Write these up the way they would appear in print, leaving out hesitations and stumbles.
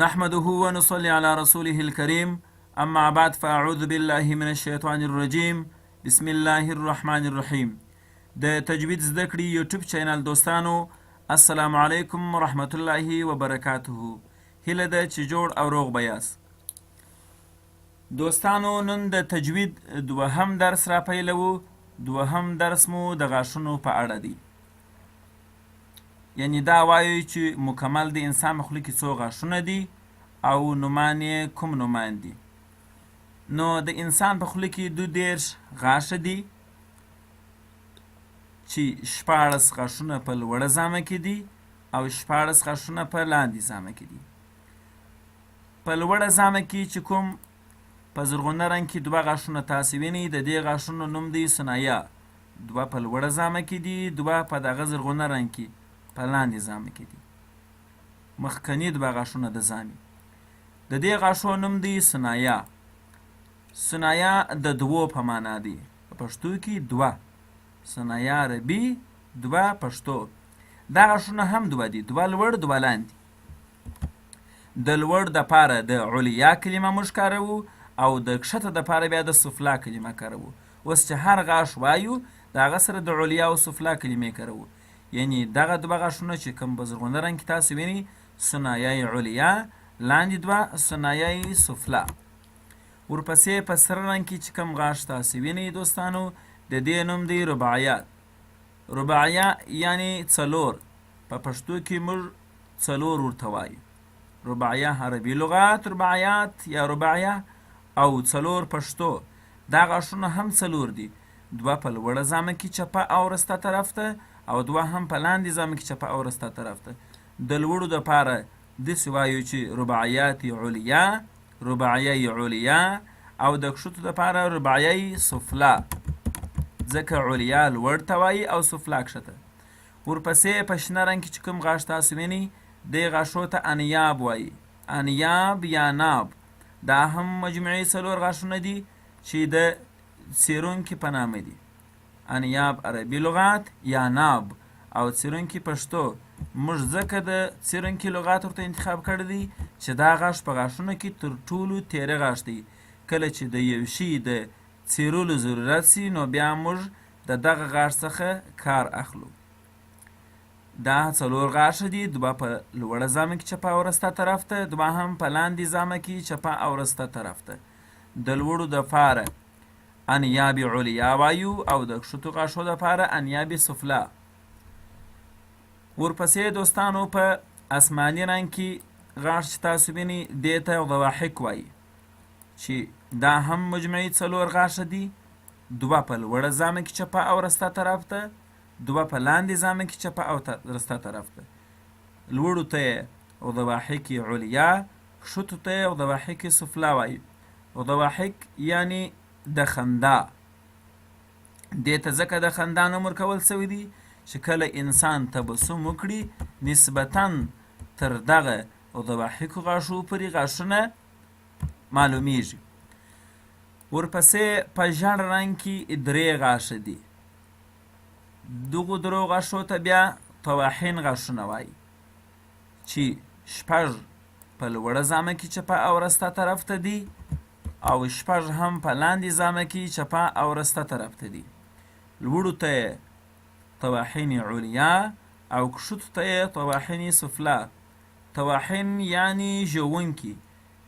نحمده ونصلي على رسوله الكريم، اما بعد، فاعوذ بالله من الشیطان الرجیم، بسم الله الرحمن الرحیم. د تجوید زده کړې یوټیوب چینل دوستانو، السلام علیکم ورحمت الله وبرکاته. هیله ده چې جوړ او روغ به یاست. دوستانو، نن د تجوید دوهم درس را پیلوو. دوهم درس مو د غاښونو په اړه دی، یعنی دا وایو چې مکمل د انسان په خوله کې څو غاښونه دي او نومان یې کوم نومان دي. نو د انسان په خوله کې 32 غاښه دي چې 16 غاښونه په لوړه زامه کې دي او 16 غاښونه په لاندې زامه کې دي. په لوړه زامه کې چې کوم په زرغونه رنګ کې دوه غاښونه تاسو وینئ، د دې غاښونو نوم دی ثنایا. دوه په لوړه زامه کې دي، دوه په دغه زرغونه رنګ کې په لاندې زامه کې دي. مخکني دوه غاښونه د زامې، د دې غاښو نوم دی ثنایا. ثنایا د دوو په معنا دی، په پښتو کې دوه. ثنایا عربي، دوه پښتو. دا غاښونه هم دوه دي، دوه لوړ، دوه لاندې. د لوړ د پاره د علیا کلمه موږ کاروو او د کښته د پاره بیا د سفلا کلمه کاروو. اوس چې هر غاښ وایو، د هغه سره د علیا او سفلا کلمې کاروو. یعنی دغه دوه غاښونه چې کوم په زرغونه رنګ کې تاسو وینئ، ثنایای علیا، لاندې دوه ثنایای سفلا. ورپسې په سره رنګ کې چې کوم غاښ تاسو وینئ دوستانو، د دې نوم دی رباعیات. رباعیه یعنی څلور، په پښتو کې موږ څلور ورته وایو. رباعیه عربي لغات، رباعیات یا رباعیه، او څلور پښتو. دا غاښونه هم څلور دي، دوه په لوړه زامه کې چپه او رسته طرف ته او دوه هم په لاندې زامه کې چپه او رسته طرف ته. د لوړو دپاره داسې وایو چې رباعیات علیا، رباعیه علیا، او د کښتو دپاره رباعیه سفلا، ځکه علیا لوړ ته وایي او سفلا کښته. ورپسې په شنه رنګ کې چې کوم غاښ تاسو وینئ، دې غاښو ته انیاب وایي، انیاب یا ناب. دا هم مجموعي څلور غاښونه دي چې د څیرونکي په نامه دي. انیاب عربي لغات یا ناب او څیرونکي پښتو. موږ ځکه د څیرونکي لغات ورته انتخاب کړی دی چې دا غاښ په غاښونو کې تر ټولو تیره غاښ دی. کله چې د یو شي د څیرلو ضرورت سي، نو بیا موږ د دغه غاښ څخه کار اخلو. دا څلور غاښه دي، دوه په لوړه زامه کې چپه او رسته طرف ته، دوه هم په لاندې زامه کې چپه او رسته طرف ته. د لوړو دپاره انیاب علیا وایو او د کښتو غاښو دپاره انیاب سفلا. ورپسې دوستانو په آسماني رنګ کې غاښ چې تاسو وینئ، دې ته ضواحک وایي چې دا هم مجموعي څلور غاښه دي، دوه په لوړه زامه کې چپه او رسته طرف ته، دوه په لاندې زامه کې چپه او رسته طرف ته. لوړو ته یې ضواحک علیا، کښتو ته یې ضواحک سفلا وایي. ضواحک یعنی د خندا. دې ته ځکه د خندا نوم ورکول سوی دی چې کله انسان تبسم وکړي، نسبتا تر دغه ضواحکو غاښو پورې غاښونه معلومیږي. ورپسې په ژړ رنګ کې درې غاښه دي. دغو درو غاښو ته بیا طواحین غاښونه وایي چې شپږ په لوړه زامه کې چپه او رسته طرف ته دي او شپږ هم په لاندې زامه کې چپه او رسته طرف ته دي. لوړو ته یې طواحین علیا او کښتو ته یې طواحین سفلا. طواحین یعنی ژوونکي.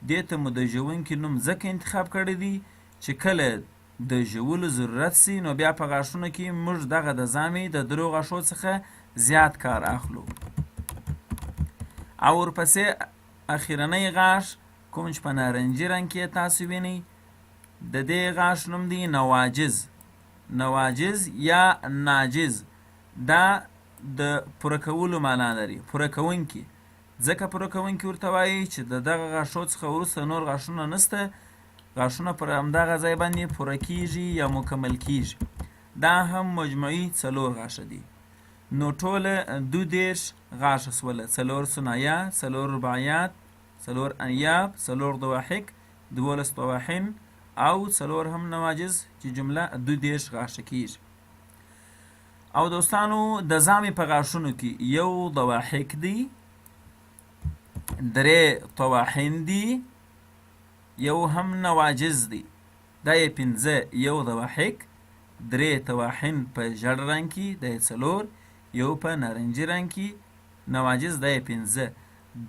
دې ته مو د ژوونکي نوم ځکه انتخاب کړی دی چې کله د ژولو ضرورت سي، نو بیا په غاښونو کې موږ دغه د زامې د درو غاښو څخه زیات کار اخلو. او ورپسې اخیرنی غاښ کوم چې په نارنجي رنګ کې تاسو وینئ، د دې غاښ نوم دی نواجز، نواجز یا ناجز. دا د پوره کولو معنا لري، پوره کوونکي. ځکه پوره کوونکي ورته وایي چې د دغه غاښو څخه وروسته نور غاښونه نشته، غاښونه پر همدغه ځای باندې پوره کیږي یا مکمل کیږي. دا هم مجموعي څلور غاښه دي. نو ټوله 32 غاښه سوله، څلور ثنایا، څلور رباعیات، څلور انیاب، څلور ضواحک، 12 طواحین او څلور هم نواجز چې جمله 32 غاښه کیږي. او دوستانو، د زامې په غاښونو کې یو ضواحک دی، درې طواحین دي، یو هم نواجز دی. دا یې پنځه، یو ضواحک، درې طواحین په ژړ رنګ کې، دا یې څلور، یو په نارنجي رنګ کې نواجز، دا یې پنځه.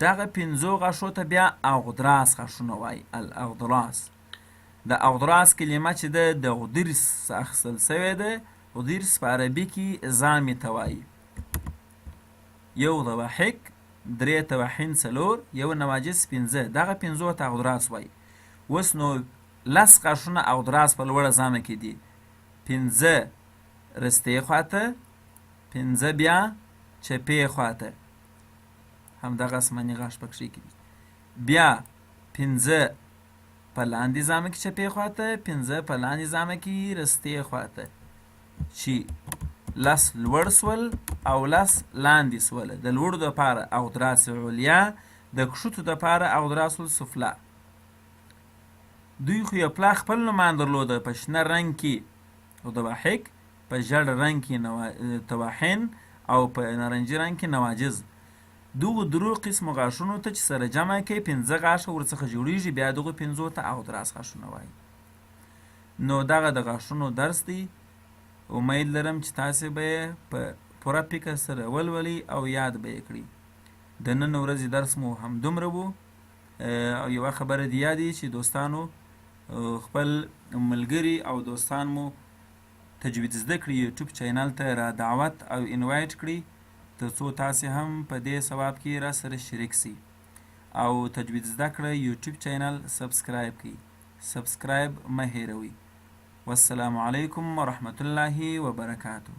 دغه پنځو غاښو ته بیا اغدراس غاښونه وایي، الاغدراس. د اغدراس کلمه چې ده د غدرس څخه اخیستل شوې ده. غدرس په عربي کې زامې ته وایي. یو ضواحک، درې طواحین څلور، یو نواجس پنځه، دغه پنځو ته اغدراس وایي. اوس نو لس غاښونه اغدراس په لوړه زامه کې دي، پنځه رستې خواته، پنځه بیا چپې خواته، همدغه آسماني غاښ پکښې کې دي. بیا پنځه په لاندې زامه کې چپې خواته، پنځه په لاندې زامه کې رستې خواته، چې لس لوړ سول او لس لاندې سول. د لوړو دپاره اغدراس علیا، د کښتو دپاره اغدراس السفلا. دوی خو یو پلا خپل نومان درلوده، په شنه رنګ کې ضواحک، په ژړ رنګ کې طواحین او په نارنجي رنګ کې نواجز. دغو درو قسمو غاښونو ته چې سره جمع کوي پنځه غاښه ورڅخه جوړیږي، بیا دغو پنځو ته اغدراس غاښونه وایي. نو دغه د غاښونو درس دی. امید لرم چې تاسې به یې په پوره فکر سره ولولئ او یاد به یې کړئ. د نن ورځې درس مو همدومره وو. او یوه خبره دې یاد وي چې دوستانو، خپل ملګري او دوستان مو تجوید زده کړي یوټیوب چینل ته را دعوت او invite کړئ، تر څو تاسې هم په دې ثواب کې را سره شریک سئ. او تجوید زده کړه یوټیوب چینل subscribe کړئ، subscribe مه هیروئ. والسلام علیکم ورحمت الله وبرکاته.